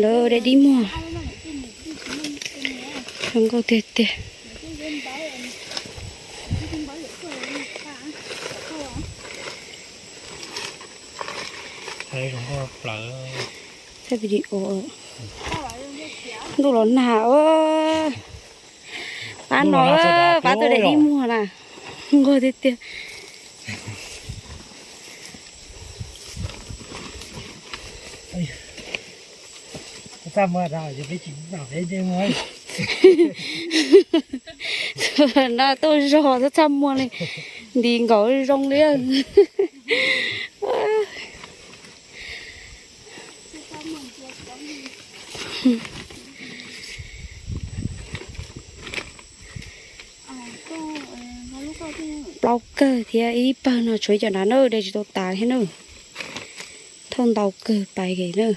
Lawv de dib muag. Zoo nkauj tiag tiag. Thaij video. Ntuj los nag. Pab no, pab tuaj de dib muag na. Nkauj tiag tiag. No tuaj zog txaj muag li, nti nkaus zoo li. Plaub kawg thiab ib pawg no tshuav ib co nrad na, de tsis tau tas thiab na. Thauj ntau kawg pais li na.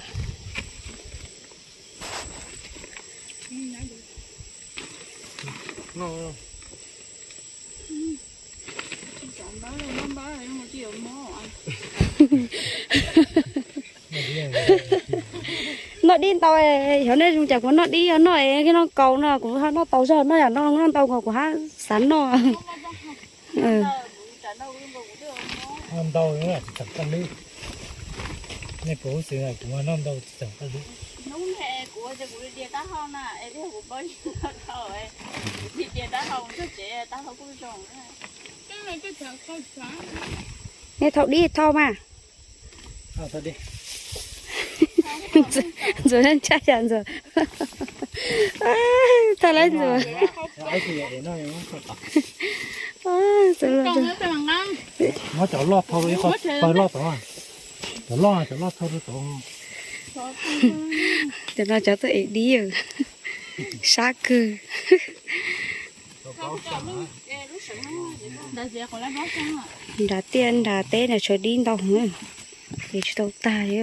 Noj dib ntau, xyov nej zoo cas kuv noj dib, yog noj es noj kaus no kuv ho noj tau zog, noj yam no noj ntau nkaus kuv hab xav noj. Noj ntau tsis txeem paj hlwb. Nej puas xwb, kuv noj ntau tsis txeem paj hlwb. Nej thauj dib thauj mas. Ntxuav ntshai cas Ntxuav. Thauj lawm Ntxuav. Muab cov loj thauj rau ib qho pawg loj tod. Cov loj, cov loj thauj rau tod. Cov no cov tuaj ev dib, sab kawg. Nrad tiaj nrad teb no tshuav dib ntau heev, ces tsis tau tag li.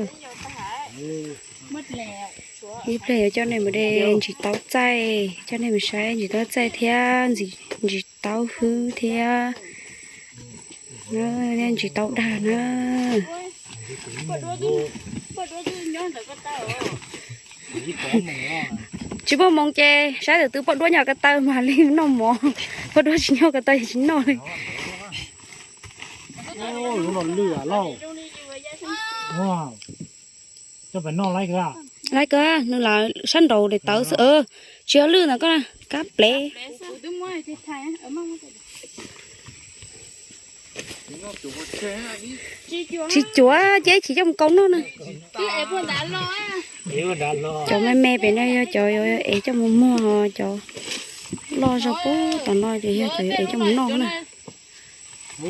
Ib pliag yuav coj nej mus de ntsis taub txaij, coj nej mus saib ntsis taub txaij thiab ntsis taub hwb thiab, thiab ntsis taub dag na. Tsis muaj moos ces saib tus twg poj duab nyob ko taw mam li noj mov, poj duab tsis nyob ko taw tsis noj li. Lwj lauj. Lawv kawg, nws lam sab nraud daim tawv xwb, tsis yog lwj ntawd koj, kab plev. Tsis cuav ces tsis coj mus kaus noj na. Cov me me pem no yog cov yuav ev coj mus muag, cov loj zog puag tom no ces yog cov yuav ev coj mus noj na. Kuv,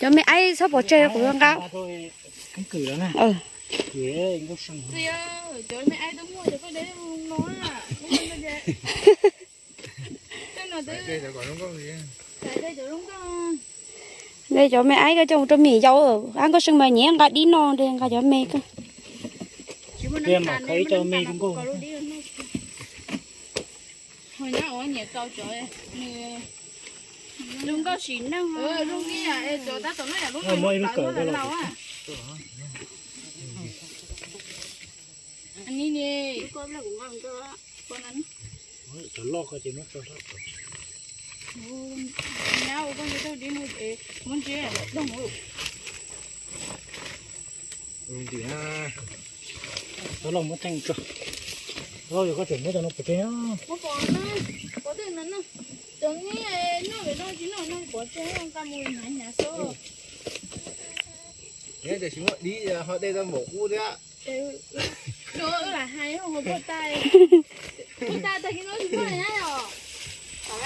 cov me aib txhob pov tseg, kuv yuav nqa. De cov me aib koj coj mus rau me nyuam yaus, ab Nkauj Seej mas nyiam nqa dib no de nqa cov me koj. Cov loj muab teej tso. Loj yog koj tseem muab cov no pov tseg. Tiam sis muaj dib ho dej tau npaum ub thiab. Ua lam hais ua ta, ua ta tag kis no tsis muaj na yom. Ua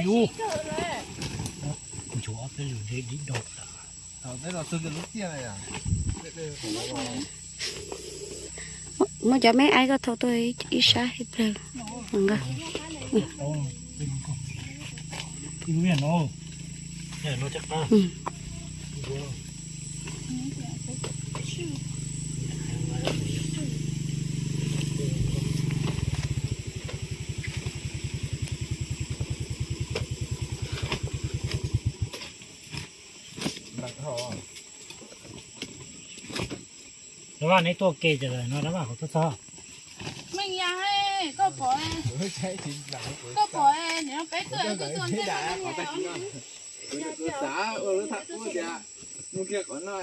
yus, nchuav ob peb lwm ntshe dib do. Muab cov me aib koj thauj tuaj ib sab ib pliag. Dab Vaj, neb tuaj ke ces no Dab Vaj qhov txog txog. Meej Yaj, koj pom, koj pom niam peb tuaj, koj tuaj ntej. Xav ua lub thaj ub tias mus kiag qhov no.